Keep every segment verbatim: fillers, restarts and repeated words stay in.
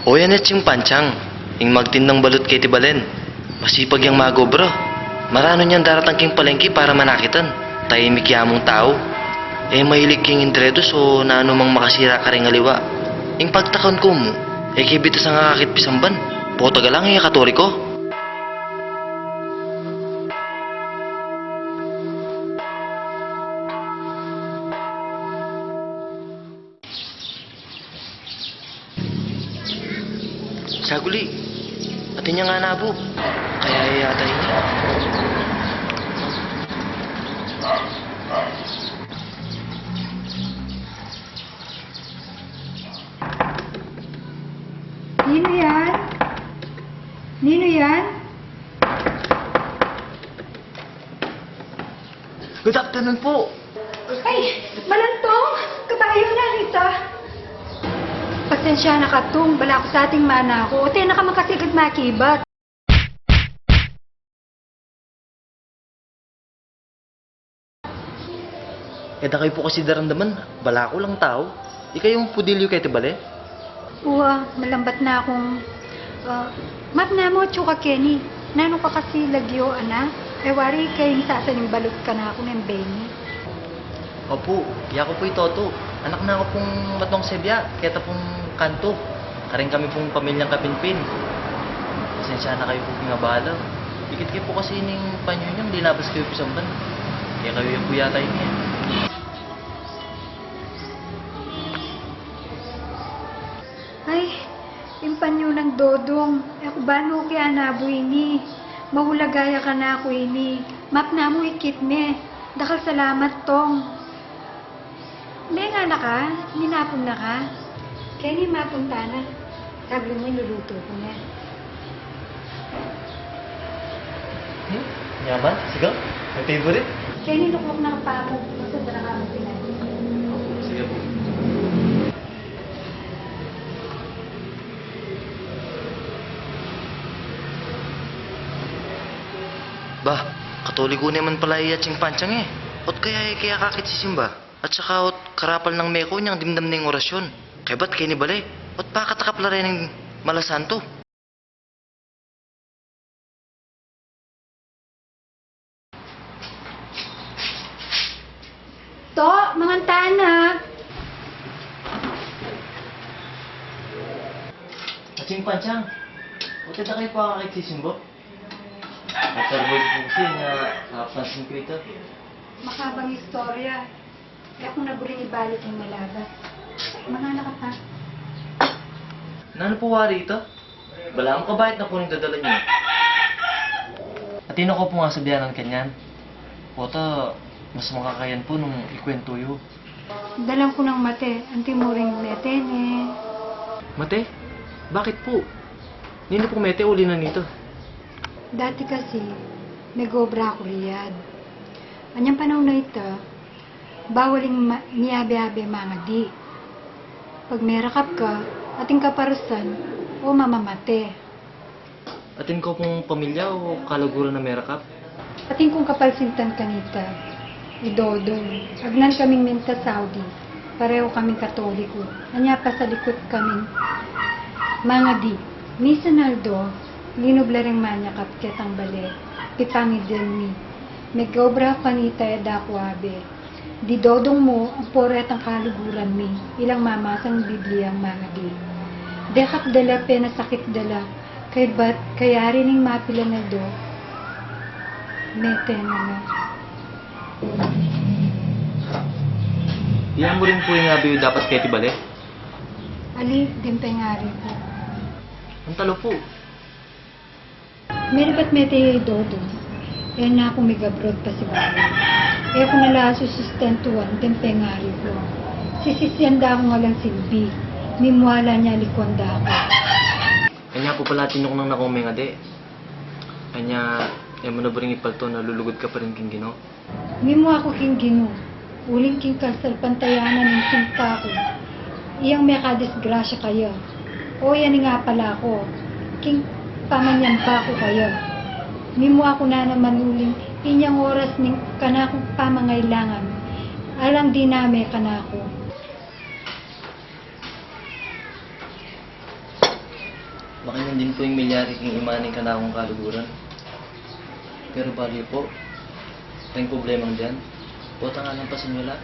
O yan, Atsing Panchang, ing magtindang balut keti balen. Masipag yang mag-obra. Maranun yang daratang king palengke para manakitan. Taimik ya mung tau. E mahilig king indredos o nanu mang makasira karing aliwa. Ing pagtakan ku mu, e ke bitasang akakit pisamban. Potagalang iya Katoliko. Saguli, atin yang anabu. Kaya iya yata ini. Ninu yan? Ninu yan? Good afternoon po. Ay, Manang Tong, kabayu na kita. Pasensya na ka, Tong, balaku sa atin manaku. O, tena ka makasigad makibat. E da kayu pu kasi daramdaman, balaku lang tau. Ikayu ing pudilyu keti bale? Wa, malambat na kung, ah, mapna mu atsu ka keni. Nanu ka kasi lagyu, ana? E wari ika ing sasaling balut kanaku neng Benny. Opu, yaku pu i Toto. Anak na ku pung matong sebya, keta pung kantu. Karing kami pung pamilyang kapinpin. Pasensya na kayu pu king abala. Ikit ke pu kasi ning panyu nyang linabas kayu pisamban. Kaya kayu yan pu yata ini, e. Ay, ing panyu nang Dodong, e ku ba nuki anabu ini. Mahulaga ya kanaku ini. Mapna mu ikit me. Dakal salamat, Tong. Mengana ka, minapun na ka. Keni mapun tana. Saglit mu, lulutu ku ne. Hmm? Nyaman? Sigang? My favorite? Keni lukluk na ka pa mu. Masarap na ka mu pinain. Opo, sige po. Ba, Katoliko ne man pala i Atsing Panchang, e. Ot kaya e ke akakit sisimba? At saka ot karapal nang meko nyang dimdam ne ing orasyon. Kaybat keni bale, ot pakatakap la reng malasanto. To, mangan tana. Atsing Panchang, ot e da kayu pa akakit sisimba? Matarboy ku kasi, nya kapansin ku ita. Makabang istorya. E ku na buring ibalik ing malabas. Mangana ka pa. Nanu pu wari ita? Balamu kabayat na pu ning dadala yu. Atin ku pung asabianan kanyan. Pota, mas makakayan pu nung ikuwentu yu. Dalan ku nang mate, anti mu ring mete ne. Mate? Bakit pu? Ninu pung mete uli na nita? Dati kasi, megobra ku Riyadh. Anyang panaun a ita, bawal ing ma-, miyabe-abe mangadi. Pag merakap ka, atin kang kapalsan o mamamate. Atin ka pung pamilya o kalaguran a merakap? Atin kung kapalsintan kanita, i Dodong. Agnan kaming minta Saudi, pareho kaming Katoliko. Anya pasalikut kaming mangadi. Misan aldo, linub la ring manyakap ketang bale, pipangiden mi. Megobra ku kanita e da ku abe. Di Dodong mu, ampo retang kaluguran mi, ilang mamasang Bibliang mangadi. Dekap da la, penasakit da la, kaybat kayari ning mapilan aldo, mete na la. Iya mu rin pu ing abe yu dapat keti bale? Ali, deng pengari ku. Antalo pu. Meribat mete ya i Dodong, e na ku mig-abroad pasibayu. E ku na la susustentuan deng pengari ku. Sisisian da kung alang silbi, mimua la nya likuan da ku. Anya pu pala atin ku nang nakung mengade. Anya, e mu na buring ipalto na lulugud ka pa rin king Ginu. Mimua ku king Ginu, uling king kasalpantayanan ning sinta ku, iyang mekadisgrasya kaya. O yan ing apala ku, king pamanyamba ku kaya. Mimua ku na naman uling inyang oras ning kanakung pamangailangan, alang diname kanaku. Makanyan din pu ing milyari king ima ning kanakung kaluguran. Pero bale pu, ring problemang yan, potang alang pasinyula,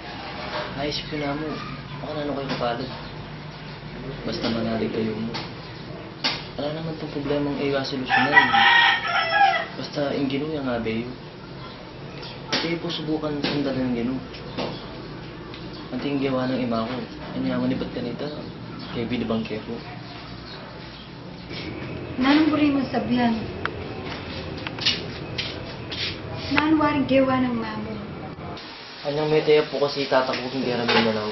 aisip yu namu, makananu kayu kapalad. Basta manalig kayu mu. Ala naman pung problemang e yu asolusyonan. Basta ing Ginu ing abe yu. Pwede pu subukan sandalan ing Ginu. Anti ing gewa nang ima ku, anya manibat kanita, kaya binibangke ku. Nanung buri mung sabian? Nanu waring gewa nang ima mu? Anyang mete ya pu kasi i tata ku king gera Mindanao.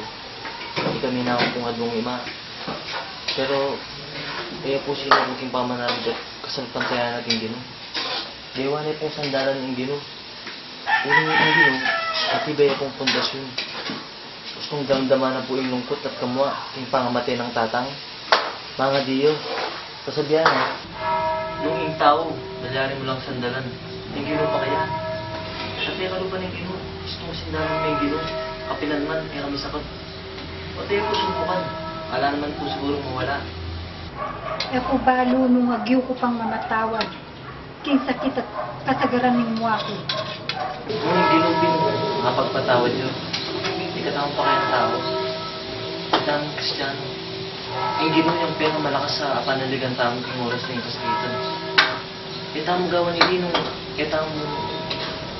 Ikami na pung adwang ima. Pero e ya pu sinuku king pamanalig at kasalpantayanan king Ginu. Gewa ne pung sandalan ing Ginu. Uling ing Ginu, matibay ya pung pundasyun. Ustung daramdaman na pu ing lungkut at kamua king pangamate nang tatang. Mangadi yu, kasabian na, nung ing tau, malyari mu lang sandalan, ing Ginu pa kaya? At e kalupa ning Ginu, ustung sandalan me ing Ginu, kapilan man, e kami sakit. O't e pu subukan, ala naman pu sigurung mawala. E ku balu nung agyu ku pang mamatawad king sakit at kasagaran ning mua ku. Nung ing Ginu pin makapagpatawad yu, ikatamu pa kayang tau, ikatamu Kristiano, ing Ginu yang pinakamalakas a panaligan tamu king oras ning kasakitan. E tamu gawan ini nung e tamu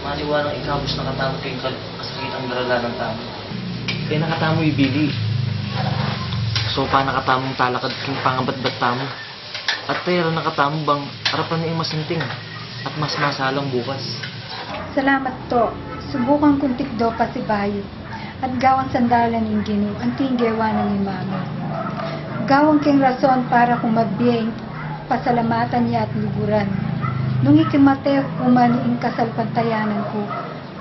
maniwalang ikabus na katamu king kal-, kasakitang daralanan tamu. E na katamu ibili. Sopan na katamung talakad king pangabatbat tamu. At tayra na katamu bang arapan na ing masanting at mas masalang bukas. Salamat, Tok. Subukan kung tikdo pasibayu at gawan sandalan ing Ginu anti ing gewa nang ima mu. Gawan keng rason para kung mabie ing pasalamatan ya at luguran. Nung ikimate ku man ing kasalpantayanan ku,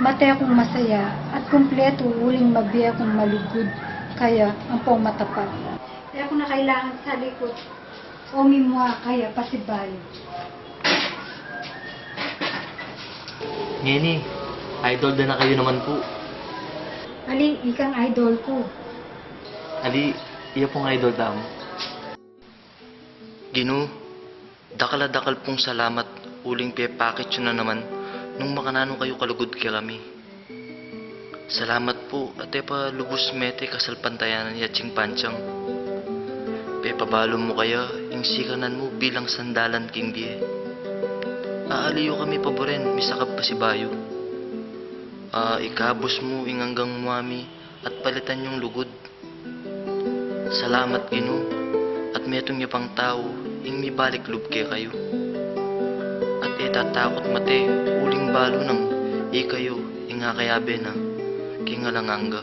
mate kung masaya at kumpletu uling mabie kung malugud kaya ampong matapat. E ku na kailangan salikut o mimua kaya pasibayu. Ngeni, idol da na kayu naman pu. Ali, ikang idol ku. Ali, iya pung idol tamu. Ginu, dakal a dakal pung salamat uling pepakit yu na naman nung makananu kayu kalugud kekami. Salamat pu at e pa lubus mete kasalpantayanan ya ating pansyang. Pepabalu mu kaya ing sikanan mu bilang sandalan king bie. Aali yu kami paburen misakab pasibayu. A, ikabus mu ing anggang mua mi at palitan yung lugud. Salamat, Ginu, at metung ya pang tau ing mibalik lub kekayu. At e tatakut mate uling balu nang ikayu ing akayabe na king alang angga.